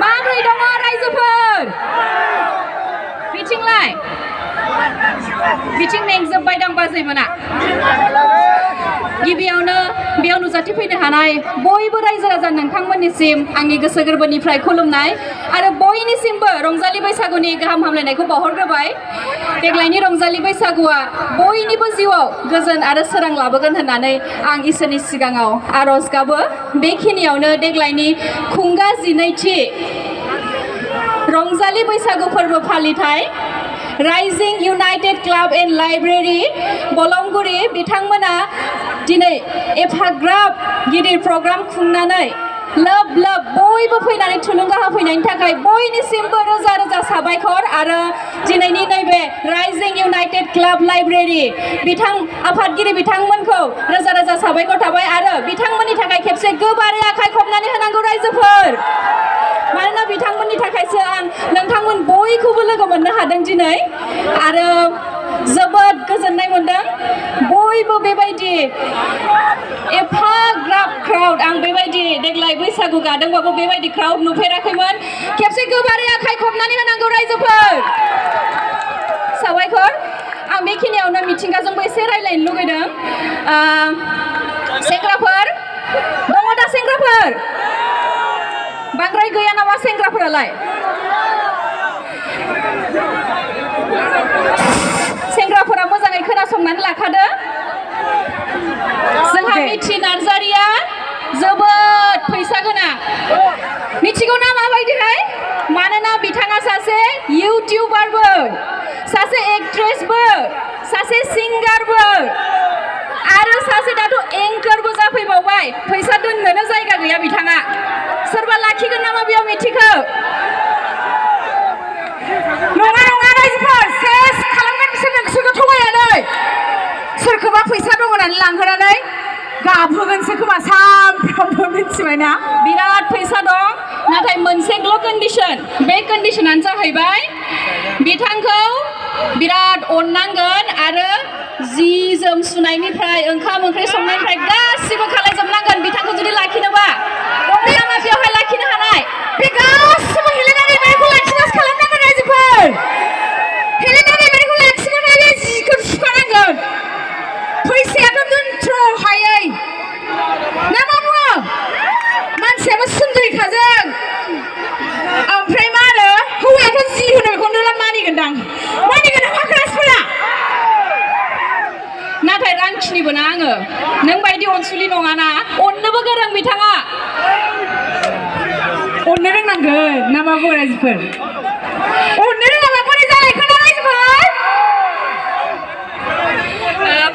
माबोरै दङ रायजोफोर बिथिंलाय बिथिं मेंजोब्बाय दां बाजैमोना गिबियावनो बेयाव नुजाथिफैनो हानाय बयबो रायजो राजा नोंथांमोननिसिम आंनि गोसो गोरबोनिफ्राय खुलुमनाय आरो बयनिसिमबो रंजालि बैसागुनि गाहाम हामलायनायखौ बावहरग्रोबाय। देग्लायनि रंजालि बैसागुआ बयनिबो जिउआव गोजोन आरो सोरां लाबोगोन होननानै आं इसोरनि सिगाङाव आरज गाबो। बेखिनियावनो देग्लायनि खुंगा 12थि रंजालि बैसागु फोरबो फालिथाय rising united club and library Balanguri बिथांमोना दिनै एफाग्राब गिदिर प्रग्राम खुंनानै लोब लोब बयबो फैनानै थुलुंगा होफैनायनि थाखाय बयनिसिमबो रोजा रोजा साबायखर आरो दिनैनि नैबे राइजिं इउनाइटेड क्लाब लाइब्रेरि आफादगिरि बिथांमोनखौ रोजा रोजा साबायखर थाबाय आरो बिथांमोननि थाखाय खेबसे गोबारै आखाइ खबनानै होनांगौ रायजोफोर। मानोना बिथांमोननि थाखायसो आं नोंथांमोन बयखौबो लोगो मोननो हादों दिनै आरो जोबोद गोजोननाय मोनदों। बयबो बेबायदि एफाग्राब क्राउड आं बेबायदि देग्लाय बैसागु गादोंबाबो बेबायदि क्राउड नुफेराखैमोन। खेबसे गोबारै आखाइ खबनानै होनांगौ रायजोफोर। साबायखर। आं बेखिनियावनो मिथिंगाजोंबो एसे रायलायनो लुगैदों। सेंग्राफोर दङ दा सेंग्राफोर? बांद्राय गैया नामा सेंग्राफोरालाय? सेंग्राफोरा मोजाङै खोनासंनानै लाखादो। जोंहा मिथि नार्जारिया जोबोद फैसा गोनां। मिथिगौ ना माबायदिहाय? मानोना बिथाङा सासे इउटिउबारबो, सासे एक्ट्रेसबो, सासे सिंगारबो आरो सासे दाथ' एंकारबो जाफैबावबाय। फैसा दोननोनो जायगा गैया बिथाङा। सोरबा लाखिगोन नामा बेयाव मिथिखौ? नङा नङा रायजोफोर सेस खालामगोन बिसोरखौ थगायनानै सोरखौबा फैसा दङ होननानै लांहोनानै गाबहोगोनसो खोमा सामफ्रामबो मिथिबायना। बिराद फैसा दं नाथाय मोनसेल' कन्डिशन। बे कन्डिशनानो जाहैबाय बिथांखौ बिराद अननांगोन आरो जि जोम सुनायनिफ्राय ओंखाम ओंख्रि संनायनिफ्राय गासिबो खालायजोबनांगोन बिथांखौ जुदि लाखिनोबा। दंना नामा बेवहाय लाखिनो हानाय? बे गासिबो हेलेना दैमारिखौ लाखिनासो खालामनांगोन रायजोफोर। हेलेना दैमारिखौ लाखिनोबा बे जिखौ सुखानांगोन। फैसायाथ' दोनथ्र' हायै ना मा बुङो? मानसियाबो सुन्द्रिखाजों ओमफ्राय मा होनो हौवायाथ' जि होनो बेखौनो मानिगोनदां। मानिगोन नामा क्लासफोरा? नाथाय रांखिनिबो ना आङो। नों बायदि अनसुलि नङाना। अननोबो गोरों बिथाङा। अननो रोंनांगोन ना मा बुङो रायजोफोर? अननो रोङाबा बोरै जालायखो ना रायजोफोर?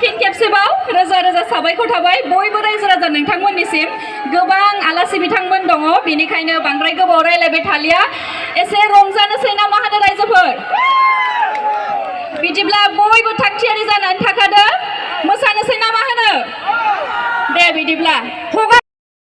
फिन खेबसेबाव रोजा रोजा साबायखर थाबाय बयबो रायजो राजा नोंथांमोननिसिम। गोबां आलासि बिथांमोन दङ बेनिखायनो बांद्राय गोबाव रायलायबाय थालिया। एसे रंजानोसै ना मा होनो रायजोफोर? बिदिब्ला बयबो थाग थियारि जानानै थाखादो। मोसानोसै ना मा होनो? दे बिदिब्ला